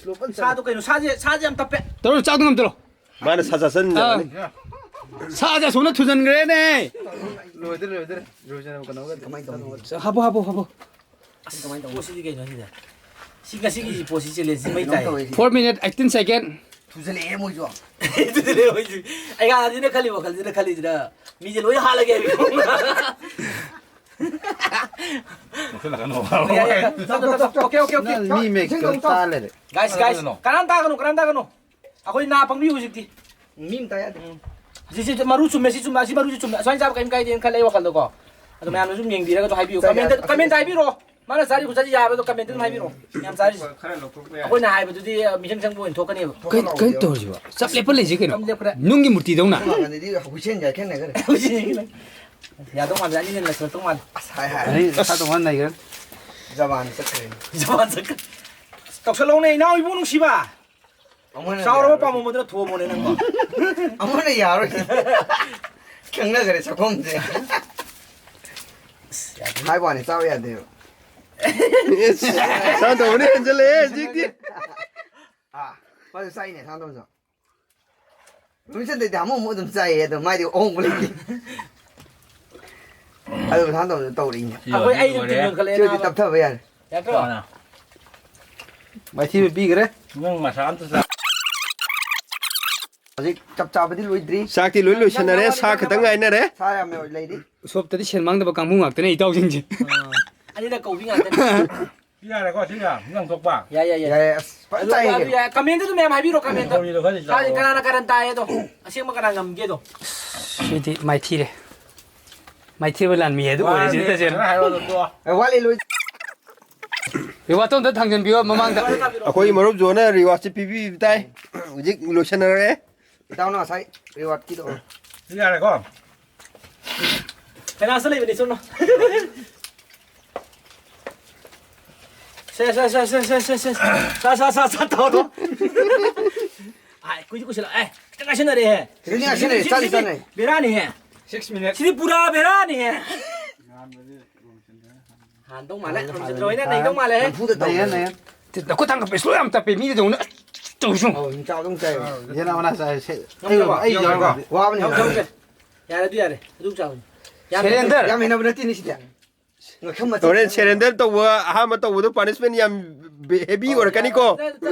ꯁꯥꯗꯣ ꯀꯩꯅꯣ, ꯁꯥꯁꯦ, ꯁꯥꯁꯦ ꯌꯥꯝ ꯇꯞꯄꯦ꯫ ꯇꯧꯔꯣ, ꯆꯥꯛꯇꯣ ꯉꯝꯇꯔꯣ꯫ ꯃꯥꯅ ꯁꯥ ꯆꯥꯁꯟ ꯑꯥ꯫ ꯁꯥꯁꯦ ꯑꯁꯣꯝꯅ ꯊꯨꯖꯟꯈ꯭ꯔꯦꯅꯦ꯫ ꯂꯣꯏꯗ꯭ꯔꯦ, ꯂꯣꯏꯗ꯭ꯔꯦ꯫ ꯂꯣꯏꯗ꯭ꯔꯦ, ꯀꯩꯅꯣꯒ꯫ ꯀꯃꯥꯏꯅ ꯇꯧꯅꯤ? ꯍꯥꯄꯣ, ꯍꯥꯄꯣ, ꯍꯥꯄꯣ꯫ ꯑꯁ, ꯀꯃꯥꯏꯅ ꯇꯧꯅꯤ? ꯄꯣꯠꯁꯤꯗꯤ ꯀꯩꯅꯣ ꯁꯤꯗ? ꯁꯤ ꯉꯁꯤꯒꯤ ꯄꯣꯠꯁꯤ challenge ꯁꯤ ꯃꯩ ꯇꯥꯏ꯫ Four minute eighteen second꯫ ꯊꯨꯖꯜꯂꯛꯑꯦ ꯃꯣꯏꯁꯨ꯫ ꯊꯨꯖꯜꯂꯛꯑꯦ ꯃꯣꯏꯁꯨ꯫ ꯑꯩ ꯍꯥꯟꯅꯗꯤꯅ ꯈꯜꯂꯤ ꯋꯥꯈꯜꯁꯤꯅ ꯈꯜꯂꯤꯁꯤꯅ ꯃꯤꯁꯦ ꯂꯣꯏ ꯍꯥꯠꯂꯒꯦ ꯍꯥꯏꯕ꯫ ꯂꯧꯁꯤꯜꯂꯛꯀꯅꯣ꯫ ꯌꯥꯏ, ꯌꯥꯏ, ꯌꯥꯏ꯫ ꯇꯧ, ꯇꯧ, ꯇꯧ, ꯇꯧ꯫ Okay, okay, okay꯫ ꯅꯪ ꯃꯤ ꯃꯦꯛ ꯇꯥ ꯂꯩꯔꯦ꯫ Guys, guys, ꯀꯅꯥꯝ ꯇꯥꯒꯅꯨ, ꯀꯅꯥꯝ ꯇꯥꯒꯅꯨ꯫ ꯑꯩꯈꯣꯏ ꯅꯥ ꯄꯪꯕꯤ ꯍꯧꯖꯤꯛꯇꯤ꯫ ꯃꯤ ꯑꯃ ꯇꯥ ꯌꯥꯗꯦ꯫ ꯎꯝ꯫ ꯁꯤꯁꯦ ꯃꯔꯨ ꯆꯨꯝꯃꯦ, ꯁꯤ ꯆꯨꯝꯃꯦ, ꯑꯁꯤ ꯃꯔꯨꯁꯦ ꯆꯨꯝꯃꯦ꯫ ꯑꯁꯨꯃꯥꯏꯅ ꯆꯥꯕ ꯀꯔꯤꯝ ꯀꯥꯏꯗꯦꯅ ꯈꯜꯂꯦ ꯑꯩ ꯋꯥꯈꯜꯗꯀꯣ꯫ ꯑꯗꯣ ꯃꯌꯥꯝꯅꯁꯨ ꯌꯦꯡꯕꯤꯔꯒ ꯑꯗꯨꯝ ꯍꯥꯏꯕꯤꯌꯨ꯫ ꯆꯥ ꯌꯥ-, comment, comment ꯍꯥꯏꯕꯤꯔꯣ꯫ ꯃꯥꯅ ꯆꯥꯔꯤ ꯈꯨꯠꯆꯥꯁꯤ ꯌꯥꯕꯗꯣ comment ꯑꯗꯨꯝ ꯍꯥꯏꯕꯤꯔꯣ꯫ ꯌꯥꯝ ꯆꯥꯔꯤꯁꯦ꯫ ꯈꯔ ꯂꯧꯊꯣꯛꯄ ꯌꯥꯏ꯫ ꯑꯩꯈꯣꯏꯅ ꯍꯥꯏꯕꯗꯨꯗꯤ, ꯑ, ꯃꯤꯆꯪ ꯆꯪꯕ ꯑꯣꯏꯅ ꯊꯣꯛꯀꯅꯦꯕ꯫ ꯀꯩ-, ꯀꯩꯅꯣ ꯇꯧꯔꯤꯁꯤꯕꯣ? ꯆꯞ ꯂꯦꯞꯄ ꯂꯩꯁꯦ ꯀꯩꯅꯣ? ꯆꯞ ꯂꯦꯞꯈ꯭ꯔꯦ꯫ ꯅꯨꯡꯒꯤ ꯃꯨꯔꯇꯤꯗꯧꯅ꯫ ꯁꯣꯝ ꯅꯥꯀꯟꯗꯗꯤ ꯍꯨꯏꯁꯦꯟ ꯌꯥꯏ ꯈꯦꯠꯅꯈ꯭ꯔꯦ꯫ ꯌꯥꯗꯧ ꯃꯥꯟꯗꯦ, ꯑꯅꯤꯅ ꯂꯩꯁꯤꯜꯂꯛꯇꯧ ꯃꯥꯜꯂꯦ꯫ ꯑꯁ, ꯍꯥꯏ, ꯍꯥꯏ꯫ ꯑꯩ ꯃꯁꯥ ꯇꯣꯉꯥꯟ ꯅꯩꯈ꯭ꯔꯦ꯫ ꯖꯄꯥꯟ ꯆꯠꯈ꯭ꯔꯦ꯫ ꯖꯄꯥꯟ ꯆꯠꯈ꯭ꯔꯦ꯫ ꯇꯧꯁꯜꯂꯧꯅꯦ, ꯏꯅꯥꯎ ꯏꯕꯨꯡ ꯅꯨꯡꯁꯤꯕ꯫ ꯑꯃꯨꯛ ꯍꯟꯅ ꯆꯥꯎꯔꯕ ꯌꯥꯔꯣꯏ꯫ ꯄꯥꯝꯕꯣꯝ ꯑꯗꯨꯅ ꯊꯣꯝꯃꯣꯅꯦ ꯅꯪꯕꯣ꯫ ꯑꯃꯨꯛ ꯍꯟꯅ ꯌꯥꯔꯣꯏ꯫ ꯈꯪꯅꯈ꯭ꯔꯦ ꯁꯛꯐꯝꯁꯦ꯫ ꯑꯁ, ꯌꯥꯗꯦ꯫ ꯍꯥꯏꯕ ꯋꯥꯅꯤ, ꯆꯥꯕ ꯌꯥꯗꯦꯕ꯫ ꯏꯁ, ꯁꯥꯟꯇꯣꯝꯕꯅ ꯍꯦꯟꯖꯜꯂꯛꯑꯦ ꯍꯧꯖꯤꯛꯇꯤ꯫ ꯑꯥ, ꯃꯥꯁꯨ ꯆꯥꯏꯅꯦ, ꯁꯥꯟꯇꯣꯝꯕꯁꯨ꯫ ꯔꯣꯕꯤꯟꯁꯟꯗꯩꯗꯤ ꯑꯃꯨꯛ ꯑꯃꯨꯛ ꯑꯗꯨꯝ ꯆꯥꯏꯌꯦ, ꯑꯗꯣ ꯃꯥꯏꯗꯤ ꯑꯍꯣꯡꯕ ꯂꯩꯇꯦ꯫ ꯑꯗꯨ ꯃꯊꯪ ꯇꯧꯕꯗ ꯇꯧꯔꯛꯏꯅꯦ꯫ ꯑꯩꯈꯣꯏ, ꯑꯩ ꯑꯗꯨꯝ ꯂꯣꯏꯔꯦ꯫ ꯇꯤꯝ ꯌꯣꯟꯈꯠꯂꯛꯑꯦ ꯁꯤ ꯍꯧꯖꯤꯛ ꯅꯥꯕ꯫ ꯇꯞꯊꯕ ꯌꯥꯔꯦ꯫ ꯌꯥꯗ꯭ꯔꯣ? ꯃꯥꯏꯊꯤꯕ ꯄꯤꯈ꯭ꯔꯦ꯫ ꯅꯪ ꯃꯁꯥ ꯑꯝꯇ ꯆꯥ-, ꯍꯧꯖꯤꯛ ꯆꯞ ꯆꯥꯕꯗꯤ ꯂꯣꯏꯗ꯭ꯔꯤ꯫ ꯆꯥꯛꯇꯤ ꯂꯣꯏ ꯂꯣꯏꯁꯟꯅꯔꯦ, ꯁꯥ ꯈꯛꯇꯪ ꯉꯥꯏꯅꯔꯦ꯫ ꯁꯥ ꯌꯥꯝ ꯂꯩꯔꯤ꯫ ꯎꯁꯣꯞꯇꯗꯤ ꯁꯦꯟ ꯃꯥꯡꯗꯕ ꯀꯥꯡꯕꯨ ꯉꯥꯛꯇꯅꯦ ꯏꯇꯥꯎꯁꯤꯡꯁꯦ꯫ ꯑꯅꯤꯔꯛ ꯀꯧꯕꯤ ꯉꯥꯛꯇꯅꯤ꯫ ꯁꯤ ꯌꯥꯔꯦꯀꯣ, ꯁꯤꯅ ꯏꯟꯖꯥꯡ ꯊꯣꯛꯄ꯫ ꯌꯥꯏ, ꯌꯥꯏ, ꯌꯥꯏ꯫ ꯌꯥꯏ, ꯑꯁ, ꯐꯖꯅ ꯑꯗꯨ, ꯆꯥꯏꯌꯦ꯫ ꯑꯗꯨ ꯌꯥꯏ꯫ ꯀꯃꯦꯟꯗ ꯑꯗꯨꯝ ꯃꯌꯥꯝ ꯍꯥꯏꯕꯤꯔꯣ, ꯀꯃꯦꯟꯗ꯫ ꯊꯧꯔꯤꯗꯣ ꯈꯔꯗꯤ ꯁꯥꯁꯦ ꯆꯥꯎꯋꯣ꯫ ꯀꯅꯥꯅ ꯀꯔꯟ ꯇꯥꯏꯌꯦꯗꯣ? ꯑꯁꯦꯡꯕ ꯀꯅꯥ ꯉꯝꯒꯦꯗꯣ? ꯁꯤꯗꯤ ꯃꯥꯏꯊꯤꯔꯦ꯫ ꯃꯥꯏꯊꯤꯕ ꯂꯥꯟꯃꯤ ꯍꯥꯏꯗꯣ ꯑꯣꯏꯔꯦ ꯁꯤꯗ ꯇꯁꯦꯡꯅ꯫ ꯐꯖꯅ ꯍꯥꯏꯔꯣ ꯑꯗꯣ ꯇꯣꯛꯑꯣ꯫ ꯑꯦ, ꯋꯥꯠꯂꯤ, ꯂꯣꯏ꯫ Rewardꯇꯣ ꯑꯝꯇ ꯊꯥꯡꯖꯟꯕꯤꯌꯣ ꯃꯃꯥꯡꯗ꯫ ꯑꯩꯈꯣꯏ ꯃꯔꯨꯞ ꯖꯣꯅ rewardꯁꯦ ꯄꯤꯕꯤꯕ ꯇꯥꯏ꯫ ꯍꯧꯖꯤꯛ ꯂꯣꯏꯁꯟꯅꯔꯦ꯫ ꯏꯇꯥꯎꯅ ꯉꯁꯥꯏ rewardꯀꯤꯗꯣ꯫ ꯁꯤ ꯌꯥꯔꯦꯀꯣ? ꯀꯅꯥꯁꯨ ꯂꯩꯕꯅꯤ, ꯆꯨꯝꯅꯣ꯫ ꯁꯦ, ꯁꯦ, ꯁꯦ꯫ ꯁꯥ, ꯁꯥ, ꯁꯥ, ꯁꯥ ꯇꯧꯔꯣ꯫ ꯑꯥꯏ, ꯀꯨꯏꯗꯤ ꯀꯨꯏꯁꯤꯜꯂꯛ-, ꯑꯦ, ꯈꯤꯇꯪ ꯉꯥꯏꯁꯤꯟꯅꯔꯦꯍꯦ꯫ ꯁꯤꯗꯤ ꯉꯥꯏꯁꯤꯟꯅꯔꯦ, ꯁꯤꯗꯤ, ꯆꯥꯗꯤ ꯁꯤꯗꯤ ꯆꯥꯅꯩ꯫ ꯕꯦꯔꯥꯅꯤꯍꯦ꯫ Six minutes꯫ ꯁꯤꯗꯤ ꯄꯨꯔꯥ ꯕꯦꯔꯥꯅꯤꯍꯦ꯫ ꯍꯥꯟꯗꯧ ꯃꯥꯜꯂꯦ, ꯍꯥꯟꯗꯧ ꯃꯥꯜꯂꯦ꯫ ꯔꯣꯝꯆꯟꯗ꯭ꯔ ꯍꯣꯏꯅ ꯅꯩꯗꯧ ꯃꯥꯜꯂꯦꯍꯦ꯫ ꯅꯝꯐꯨꯗ ꯇꯧ꯫ ꯅꯩꯌꯦ, ꯅꯩꯌꯦ꯫ ꯅꯈꯨꯠ ꯊꯥꯡꯒꯠꯄ slow ꯌꯥꯝ ꯇꯞꯄꯦ, ꯃꯤꯗꯤ ꯇꯧꯅ꯫ ꯇꯧꯁꯨ꯫ ꯑꯧ, ꯌꯣꯡꯆꯥꯛ ꯑꯗꯨꯝ ꯆꯥꯏꯕ꯫ ꯌꯦꯟ ꯑꯃꯅ ꯆꯥꯏ, ꯁꯦ-, ꯉꯝꯗ꯭ꯔꯕꯣ? ꯑꯩ ꯌꯥꯎꯔꯕ? ꯋꯥꯕꯅꯤ꯫ ꯌꯥꯎ-, ꯌꯥꯎꯗꯦ꯫ ꯌꯥꯔꯦ, ꯑꯗꯨ ꯌꯥꯔꯦ꯫ ꯑꯗꯨꯝ ꯆꯥꯕꯅꯤ꯫ ꯌꯥꯝ surrender꯫ ꯌꯥꯝ ꯍꯩꯅꯕ ꯅꯠꯇꯦꯅꯦ ꯁꯤꯗꯤ꯫ ꯉꯛꯁꯝ ꯃꯊꯛ ꯍꯣꯔꯦꯟ surrender ꯇꯧꯕ, ꯑꯍꯥꯟꯕ ꯇꯧꯕꯗꯣ punishment ꯌꯥꯝ heavy ꯑꯣꯏꯔꯛꯀꯅꯤꯀꯣ꯫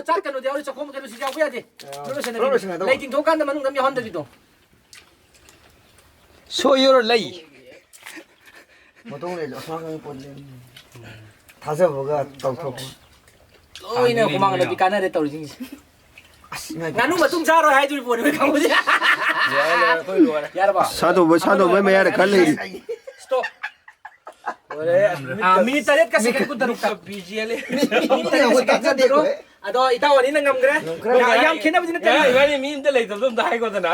ꯆꯥꯛ ꯀꯩꯅꯣꯗꯤ ꯌꯥꯎꯔꯤ, ꯆꯥꯛꯈꯣꯝ ꯀꯩꯅꯣꯁꯤ ꯌꯥꯎꯕ ꯌꯥꯗꯦ꯫ ꯂꯣꯏ ꯂꯣꯏꯁꯟꯅꯕꯤ꯫ ꯂꯣꯏ ꯂꯣꯏꯁꯟꯅꯗꯧꯕ꯫ ꯂꯩ ꯇꯤꯡꯊꯣꯛꯀꯥꯟꯗ ꯃꯅꯨꯡꯗ ꯑꯝ ꯌꯥꯎꯍꯟꯗꯕꯤꯗꯣ꯫ Show your leg꯫ ꯃꯇꯨꯡ ꯂꯩꯁꯨ ꯑꯁꯣꯝ ꯅꯥꯀꯟꯒꯤ ꯄꯣꯠ ꯂꯦꯝ-, ꯊꯥꯖꯕꯒ ꯇꯧꯊꯣꯛꯄ꯫ ꯂꯣꯏꯅ ꯍꯨꯃꯥꯡ ꯅꯞꯄꯤ ꯀꯥꯟꯅꯔꯦ ꯇꯧꯔꯤꯁꯤꯡꯁꯦ꯫ ꯑꯁ, ꯏꯃꯥꯏ ꯉꯥꯅꯨ ꯄꯦꯝꯃ꯫ ꯃꯇꯨꯝ ꯆꯥꯔꯣꯏ ꯍꯥꯏꯗꯣꯔꯤꯕꯣ, ꯅꯣꯏ ꯀꯥꯡꯕꯨꯁꯦ? ꯂꯣꯏꯔꯦ, ꯂꯣꯏꯔꯦ, ꯑꯩꯈꯣꯏ ꯂꯣꯏꯔꯦ꯫ ꯌꯥꯔꯕꯣ? ꯁꯥꯟꯗꯧꯕ, ꯁꯥꯟꯗꯧꯕꯩ ꯃꯌꯥꯗ ꯈꯔ ꯂꯩꯔꯤ꯫ Stop꯫ ꯂꯣꯏꯔꯦ, ꯑꯁ, ꯃꯤꯅꯤꯠ ꯑꯥ, ꯇꯔꯦꯠ꯫ ꯃꯤꯅꯤꯠ ꯇꯔꯦꯠꯀ second ꯀꯨꯟꯇꯔꯨꯛꯇ꯫ ꯃꯤꯠꯀ P G L A. Minute ꯇꯔꯦꯠꯀ second ꯀꯨꯟꯇꯔꯨꯛ꯫ ꯑꯗꯣ ꯏꯇꯥꯎ ꯑꯅꯤꯅ ꯉꯝꯈ꯭ꯔꯦ꯫ ꯌꯥꯝ ꯈꯦꯠꯅꯕꯗꯤ ꯅꯠꯇꯦ꯫ ꯑꯦ, ꯏꯕꯥꯅꯤ ꯃꯤ ꯑꯝꯇ ꯂꯩꯇꯕꯗꯣ ꯑꯝꯇ ꯍꯥꯏꯈꯣꯗꯅ꯫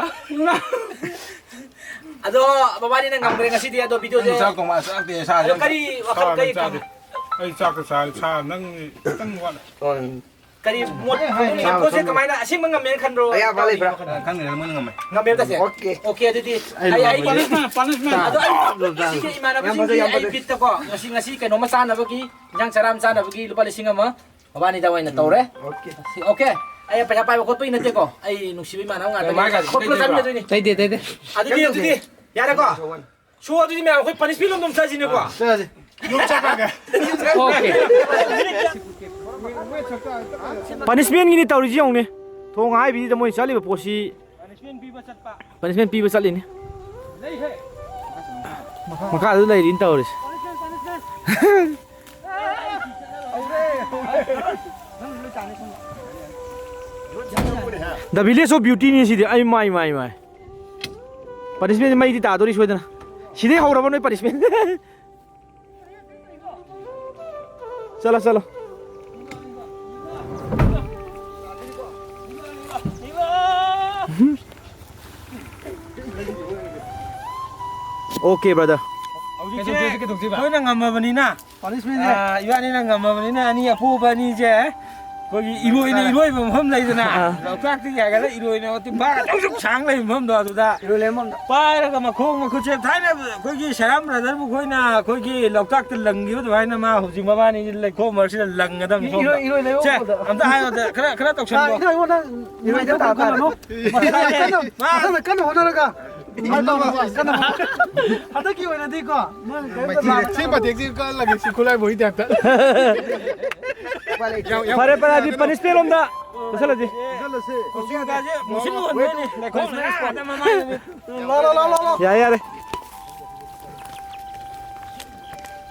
ꯑꯗꯣ ꯃꯕꯥꯅꯤꯅ ꯉꯝꯈ꯭ꯔꯦ ꯉꯁꯤꯗꯤ꯫ ꯑꯗꯣ videoꯁꯦ ꯅꯪ ꯆꯥꯛ ꯊꯣꯡꯕ ꯆꯥꯛꯇꯦ, ꯁꯥꯁꯦ ꯑꯗꯣ ꯀꯔꯤ ꯋꯥꯈꯜ, ꯁꯥ ꯀꯔꯤ ꯅꯪ ꯆꯥꯗꯦ꯫ ꯑꯩ ꯆꯥꯛꯀ ꯆꯥꯔꯦ, ꯁꯥ ꯅꯪ ꯈꯤꯇꯪ ꯋꯥꯠꯂꯦ꯫ ꯀꯔꯤ ꯃꯣꯠ, ꯄꯣꯠꯁꯦ ꯀꯃꯥꯏꯅ ꯑꯁꯦꯡꯕ ꯉꯝꯃꯦꯅ ꯈꯟꯕ꯭ꯔꯣ? ꯑꯌꯥꯕ ꯂꯩꯕ꯭ꯔꯥ? ꯈꯪꯗꯦ, ꯃꯣꯏꯅ ꯉꯝꯃꯦ꯫ ꯉꯝꯃꯦꯕ ꯇꯁꯦꯡꯅ? Okay꯫ Okay, ꯑꯗꯨꯗꯤ ꯑꯩ, ꯑꯩ, ꯑꯩ, punishment, punishment꯫ ꯑꯗꯣ ꯑꯩ, ꯁꯤꯒꯤ ꯏꯃꯥꯟꯅꯕꯁꯤꯡꯒꯤ ꯌꯥꯝ ꯐꯖꯩ, ꯌꯥꯝ ꯑꯩ ꯐꯖꯩ꯫ Bitꯇꯀꯣ ꯉꯁꯤ, ꯉꯁꯤ ꯀꯩꯅꯣꯝꯃ ꯆꯥꯅꯕꯒꯤ, ꯏꯟꯖꯥꯡ ꯆꯔꯥ ꯑꯃ ꯆꯥꯅꯕꯒꯤ ꯂꯨꯄꯥ ꯂꯤꯁꯤꯡ ꯑꯃ ꯃꯕꯥꯅꯤꯗ ꯑꯣꯏꯅ ꯇꯧꯔꯦ꯫ Okay꯫ ꯁꯤ, okay꯫ ꯑꯩ ꯄꯩꯁꯥ ꯄꯥꯏꯕ ꯈꯣꯠꯄꯒꯤ ꯅꯠꯇꯦꯀꯣ꯫ ꯑꯩ ꯅꯨꯡꯁꯤꯕ ꯏꯃꯥꯟꯅꯕ ꯉꯥꯛꯇꯅꯤ꯫ ꯃꯥꯏ ꯀꯥꯁꯤ ꯈꯣꯠꯄ ꯇꯩꯗꯕ꯭ꯔꯥ? ꯆꯥꯃꯤꯟꯅꯗꯣꯏꯅꯤ꯫ ꯇꯩꯗꯦ, ꯇꯩꯗꯦ꯫ ꯑꯗꯨꯗꯤ, ꯑꯗꯨꯗꯤ, ꯌꯥꯔꯦꯀꯣ? Show ꯑꯗꯨꯗꯤ ꯃꯌꯥꯝ ꯑꯩꯈꯣꯏ punishment ꯂꯣꯝꯗ ꯑꯃꯨꯛ ꯆꯠꯁꯤꯅꯦꯀꯣ꯫ ꯆꯠꯂꯁꯤ꯫ Okay꯫ Punishmentꯒꯤꯅꯤ ꯇꯧꯔꯤꯁꯤ ꯌꯦꯡꯉꯨꯅꯦ꯫ ꯊꯣꯡ ꯍꯥꯏꯕꯤꯁꯤꯗ ꯃꯣꯏ ꯆꯠꯂꯤꯕ ꯄꯣꯠꯁꯤ ꯄꯅꯤꯁꯃꯦꯟ ꯄꯤꯕ ꯆꯠꯂꯤꯅꯤ꯫ ꯃꯈꯥꯗ ꯂꯩꯔꯤꯅ ꯇꯧꯔꯤꯁꯦ꯫ The Village of Beautyꯅꯤ ꯁꯤꯗꯤ꯫ ꯑꯩ ꯃꯥꯏ, ꯃꯥꯏ, ꯃꯥꯏ꯫ ꯄꯅꯤꯁꯃꯦꯟ ꯃꯩꯗꯤ ꯇꯥꯗꯣꯔꯤ ꯁꯣꯏꯗꯅ꯫ ꯁꯤꯗꯩ ꯍꯧꯔꯕ ꯅꯣꯏ ꯄꯅꯤꯁꯃꯦꯟ꯫ ꯆꯠꯂꯣ, ꯆꯠꯂꯣ꯫ Okay, brother. ꯍꯧꯖꯤꯛꯁꯦ ꯑꯩꯈꯣꯏꯅ ꯉꯝꯃꯕꯅꯤꯅ, ꯄꯅꯤꯁꯃꯦꯟꯁꯦ꯫ ꯑꯥ, ꯏꯕꯥꯅꯤꯅ ꯉꯝꯃꯕꯅꯤꯅ ꯑꯅꯤ, ꯑꯄꯣꯕ ꯑꯅꯤꯁꯦ ꯑꯩꯈꯣꯏꯒꯤ ꯏꯔꯣꯏꯅ ꯏꯔꯣꯏꯕ ꯃꯐꯝ ꯂꯩꯗꯅ, ꯑꯥ꯫ ꯂꯣꯛꯇꯥꯛꯇꯒꯤ ꯍꯥꯏꯒꯠꯂ ꯏꯔꯣꯏꯅ ꯇꯤꯝꯐꯥ ꯑꯆꯧ ꯑꯆꯧ ꯁꯥꯡ ꯂꯩꯕ ꯃꯐꯝꯗꯣ, ꯑꯗꯨꯗ ꯏꯔꯣꯏ ꯂꯩꯕ ꯃꯐꯝꯗ꯫ ꯄꯥꯏꯔꯒ ꯃꯈꯣꯡ ꯃꯈꯨꯠꯁꯦ, ꯊꯥꯏꯅ ꯑꯩꯈꯣꯏꯒꯤ ꯁꯦꯔꯥꯝ ꯕ꯭ꯔꯗꯔꯕꯨ ꯑꯩꯈꯣꯏꯅ ꯑꯩꯈꯣꯏꯒꯤ ꯂꯣꯛꯇꯥꯛꯇ ꯂꯪꯈꯤꯕ ꯑꯗꯨꯃꯥꯏꯅ ꯃꯥ ꯍꯧꯖꯤꯛ ꯃꯕꯥꯅꯤ ꯂꯩꯈꯣꯝ ꯃꯔꯛꯁꯤꯗ ꯂꯪꯒꯗꯕꯅꯤ ꯁꯣꯝꯗ꯫ ꯏꯔꯣꯏ, ꯏꯔꯣꯏ ꯂꯩꯕ ꯁꯦ, ꯃꯐꯝꯗ꯫ ꯑꯝꯇ ꯍꯥꯏꯌꯣ, ꯑꯝꯇ ꯈꯔ, ꯈꯔ ꯇꯧꯁꯟꯈꯣ꯫ ꯏꯔꯣꯏ, ꯏꯔꯣꯏ, ꯅꯪ ꯏꯔꯣꯏꯗ ꯇꯥ ꯇꯥꯔꯦ꯫ ꯀꯟꯅ, ꯃꯥ ꯀꯟꯅ, ꯀꯟꯅ ꯍꯣꯠꯅꯔꯒ꯫ ꯍꯟꯗꯛꯀꯤ ꯑꯣꯏꯅꯗꯤꯀꯣ, ꯅꯪ ꯀꯩꯝꯇ ꯁꯤ ꯃꯇꯦꯛꯁꯤ ꯀꯛꯍꯜꯂꯒꯦ, ꯁꯤ ꯈꯨꯠꯂꯥꯏ ꯕꯣꯏ ꯇꯥꯏꯞꯇ꯫ ꯐꯔꯦ, ꯐꯔꯦ, ꯑꯗꯨꯗꯤ ꯄꯅꯤꯁꯃꯦꯟ ꯂꯣꯝꯗ ꯆꯠꯁꯜꯂꯁꯤ꯫ ꯆꯠꯂꯁꯤ꯫ ꯀꯛꯆꯤꯡ ꯀꯥꯁꯦ ꯃꯨꯁꯤꯟ ꯃꯨꯍꯟꯗꯣꯏꯅꯦ, ꯂꯩꯈꯣꯝ ꯉꯥꯛꯇ ꯃꯃꯥꯏꯗꯗꯤ꯫ ꯂꯥ, ꯂꯥ, ꯂꯥ, ꯂꯥ, ꯂꯥ꯫ ꯌꯥꯔꯦ, ꯌꯥꯔꯦ꯫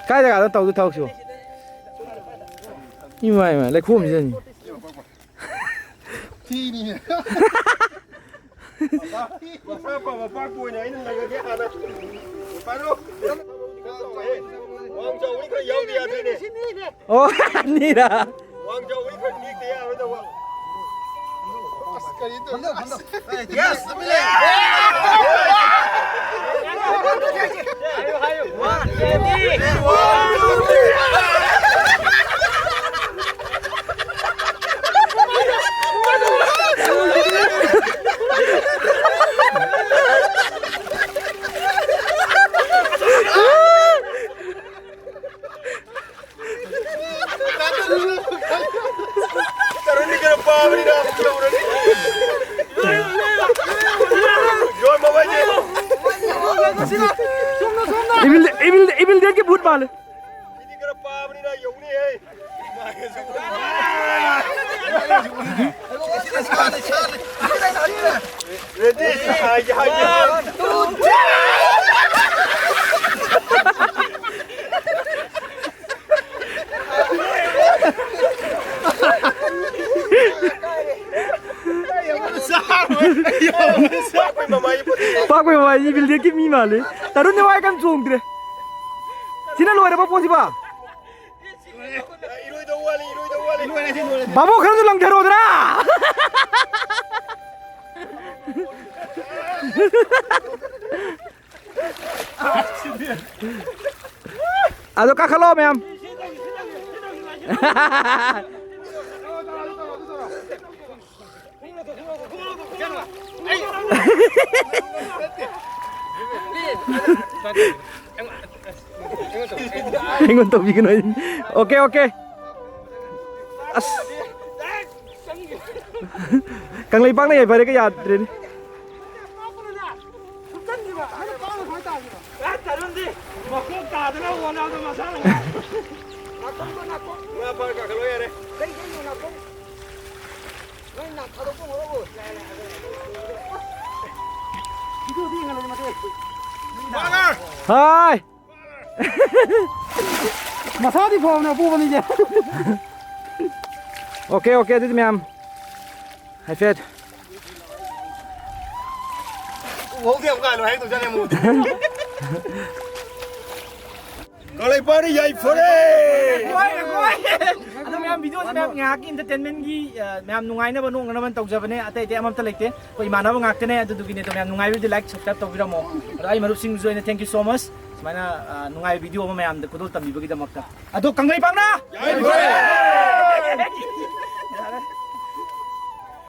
ꯀꯥꯏ ꯖꯒꯥꯗ ꯇꯧꯗꯣꯏ ꯊꯕꯛꯁꯤꯕꯣ? ꯏꯃꯥ, ꯏꯃꯥ, ꯂꯩꯈꯣꯝꯁꯤꯗꯅꯤ꯫ ꯊꯤꯅꯤ꯫ ꯃꯁꯥ ꯐꯕ ꯄꯥꯛꯄ ꯑꯣꯏꯅ ꯑꯩꯅ ꯂꯪꯉꯒꯦ ꯍꯥꯟꯅ꯫ ꯄꯥꯏꯔꯣ꯫ ꯋꯥꯡ ꯆꯥꯎꯕꯅꯤ ꯈꯔ ꯌꯥꯎꯗ ꯌꯥꯗꯦꯅꯦ꯫ ꯑꯣ, ꯑꯅꯤꯔꯥ? ꯋꯥꯡ ꯆꯥꯎꯕꯅꯤ ꯈꯔ ꯅꯦꯛꯇ ꯌꯥꯔꯣꯏꯗꯧꯕ꯫ ꯑꯁ, ꯀꯔꯤ ꯇꯧꯔꯤꯅꯣ? ꯑꯁ꯫ Yes! ꯇꯔꯨꯟꯗꯤ ꯈꯔ ꯄꯥꯕꯅꯤꯅ ꯑꯃꯨꯛ ꯌꯧꯔꯅꯤ꯫ ꯌꯣꯟꯕ ꯍꯥꯏꯁꯦ꯫ Evil, Evil, Evil Deadꯀꯤ ꯚꯨꯠ ꯃꯥꯜꯂꯦ꯫ ꯁꯤꯗꯤ ꯈꯔ ꯄꯥꯕꯅꯤꯅ ꯌꯧꯅꯤꯍꯦ꯫ Ready? ꯍꯥꯏꯒꯦ, ꯍꯥꯏꯒꯦ꯫ ꯄꯥꯛꯄꯩ ꯃꯃꯥꯏꯁꯤ ꯕꯤꯜꯗꯦꯠꯀꯤ ꯃꯤ ꯃꯥꯜꯂꯤ꯫ ꯇꯔꯨꯟꯅꯦ ꯋꯥꯏ ꯀꯟꯅ ꯆꯣꯡꯗ꯭ꯔꯦ꯫ ꯁꯤꯅ ꯂꯣꯏꯔꯕ ꯄꯣꯠꯁꯤꯕ? ꯕꯥꯕꯨ, ꯈꯔꯁꯨ ꯂꯪꯊꯔꯣꯗꯅ꯫ ꯑꯗꯣ ꯀꯥꯈꯠꯂꯣ ꯃꯌꯥꯝ꯫ ꯑꯩꯉꯣꯟꯗ ꯇꯧꯕꯤꯒꯅꯨ ꯑꯩ꯫ Okay, okay. ꯑꯁ꯫ ꯀꯪꯂꯩꯄꯥꯛꯅ ꯌꯥꯏꯐꯔꯦꯒ ꯌꯥꯗ꯭ꯔꯦꯅꯦ꯫ ꯃꯀꯣꯛ ꯇꯥꯗꯅ ꯔꯣꯅꯥꯜꯗꯣ ꯃꯁꯥꯅ ꯉꯥ ꯐꯥꯔ ꯀꯥꯈꯠꯂꯣ ꯌꯥꯔꯦ꯫ ꯍꯥꯏ꯫ ꯃꯁꯥꯗꯤ ꯐꯕꯅꯦ, ꯑꯄꯣꯕꯅꯤꯁꯦ꯫ ꯑꯣꯀꯦ, ꯑꯣꯀꯦ, ꯑꯗꯨꯗꯤ ꯃꯌꯥꯝ ꯍꯥꯏꯐꯦꯠ꯫ ꯎꯍꯧꯗꯦ ꯑꯃꯨꯛ ꯀꯥꯏꯅ ꯍꯥꯏꯗꯧ ꯆꯠꯂꯦ ꯑꯃꯨꯛ꯫ ꯀꯪꯂꯩꯄꯥꯛꯅ ꯌꯥꯏꯐꯔꯦ꯫ ꯑꯗꯣ ꯃꯌꯥꯝ, ꯚꯤꯗꯤꯑꯣꯁꯦ ꯃꯌꯥꯝ ꯉꯥꯏꯍꯥꯛꯀꯤ entertainmentꯀꯤ, ꯑ, ꯃꯌꯥꯝ ꯅꯨꯡꯉꯥꯏꯅꯕ, ꯅꯣꯛꯅꯅꯕ ꯇꯧꯖꯕꯅꯦ, ꯑꯇꯩ ꯑꯇꯩ ꯑꯃꯠꯇ ꯂꯩꯇꯦ꯫ ꯑꯩꯈꯣꯏ ꯏꯃꯥꯟꯅꯕ ꯉꯥꯛꯇꯅꯦ, ꯑꯗꯨꯗꯨꯒꯤꯅꯦ꯫ ꯑꯗꯣ ꯃꯌꯥꯝ ꯅꯨꯡꯉꯥꯏꯕꯗꯤ like, subscribe ꯇꯧꯕꯤꯔꯝꯃꯣ꯫ ꯑꯗꯣ ꯑꯩ ꯃꯔꯨꯞꯁꯤꯡꯁꯨ ꯑꯩꯅ thank you so much, ꯁꯨꯃꯥꯏꯅ, ꯑ, ꯅꯨꯡꯉꯥꯏꯕ ꯚꯤꯗꯤꯑꯣ ꯑꯃ ꯃꯌꯥꯝꯗ ꯈꯨꯗꯣꯜ ꯇꯝꯕꯤꯕꯒꯤꯗꯃꯛꯇ꯫ ꯑꯗꯣ ꯀꯪꯂꯩꯄꯥꯛꯅ